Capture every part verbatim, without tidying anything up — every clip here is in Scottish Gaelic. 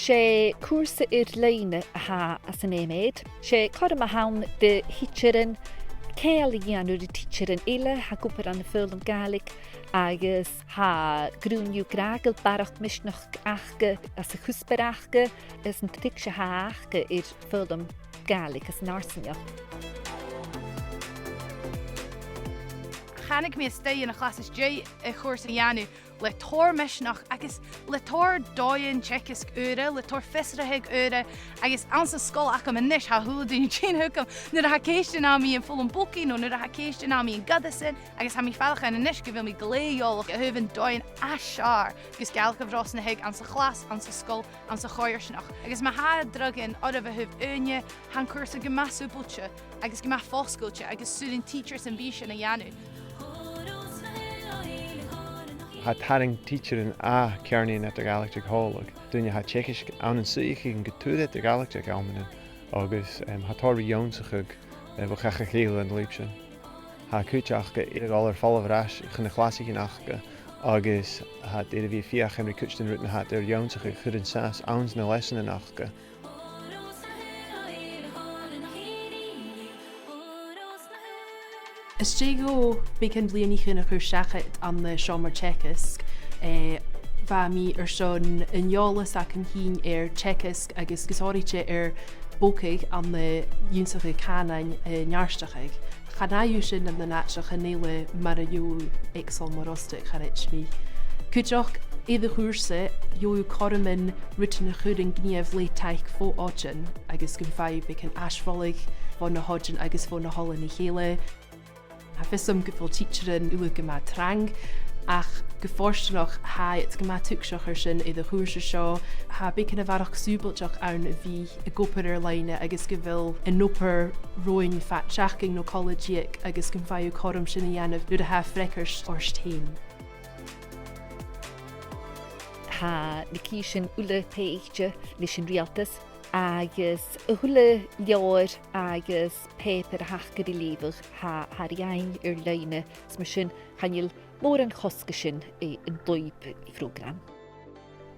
'S e cùrsa air-loidhne a th' anns an MEd. 'S e cothrom a th' ann do thidsearan ceangal a dhèanamh ri tidsearan eile a tha ag obair ann am foghlam Gàidhlig agus tha grunn dhiubh ag ràdh gu bheil barrachd misneachd aca anns a' chuspair aca, anns an tuigse a th' aca air foghlam Gàidhlig anns an fharsaingeachd. Thàinig mi a-staigh dhan chlas às dèidh a' chùrsa a dhèanamh le tòrr misneachd agus le tòrr dòighean teagasg ùra, le tòrr fiosrachaidh ùra, agus anns an sgoil agam a-nis tha a h-uile duine a' tighinn thugam nuair a tha ceistean agam air foghlam bogaidh no nuair a tha ceistean agam air goireasan, agus tha mi a' faireachdainn a-nis gu bheil mi glè eòlach a thaobh nan dòighean as fheàrr gus Gàidhlig a bhrosnachadh anns a' chlas, anns an sgoil, anns a' choimhearsnachd. Agus ma tha draghan oirbh a thaobh ùine, tha an cùrsa gu math sùbailte agus gu math fosgailte agus 's urrainn tidsearan a bhith sin a dhèanamh. Tha tarraing tidsearan à ceàrnaidhean eadar-dhealaichte còmhla, daoine a tha teagasg ann an suidheachaidhean gu tur eadar-dhealaichte aig amannan, agus, em, tha tòrr ri ionnsachadh, eh, bho chach a chèile an lùib sin. Tha cuid aca air a dhol air falbh air ais chun nan clasaichean aca, agus tha iad air a bhith a' feuchainn ri cuid den rud a tha iad air ionnsachadh a chur an sàs anns na leasanan aca. Às dèidh dhomh beagan bhliadhnaichean a chur seachad ann an, eh, seòmar teagaisg, eh, bha mi airson an eòlas agam fhìn air teagasg agus gu sònraichte air bogadh ann an, eh, ionnsachadh cànain, eh, neartachadh. Chan fhaigh thu sin ann an àiteachan eile mar a gheibh thu aig Sabhal Mòr Ostaig, chanainn-sa. Cuideachd, air a' chùrsa, gheibh thu cothroman rudan a chur an gnìomh le taic bho òigridh, agus gum faigh thu beagan aisbheola bho na h-òigridh agus bho na h-oileanaich eile. Tha fios agam gu bheil tidsearan uile gu math trang, ach gu fortanach tha iad gu math tuigseach air sin air a' chùrsa seo. Tha beagan a bharrachd sùbailteachd ann a bhith ag obair air-loidhne agus gu bheil an obair romhainn fad seachdain no cola-deug agus gum faigh thu cothrom sin a dhèanamh nuair a tha freagairt ort fhèin. Tha na cìsean uile pàighte leis an riaghaltas agus a h-uile leabhar agus pàipear a th' aca ri leughadh, tha, tha iad air-loidhne, is mar sin chan eil mòran chosgais ann, eh, an dòigh phrògraim.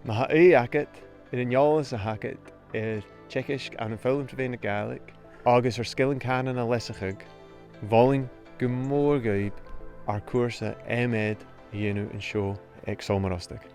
Ma tha ùidh agad air an eòlas a th' agad air teagasg ann am foghlam tro mheadhan na Gàidhlig agus air sgilean cànain a leasachadh, mholainn gu mòr dhuibh ar cùrsa MEd a dhèanamh an seo aig Sabhal Mòr Ostaig.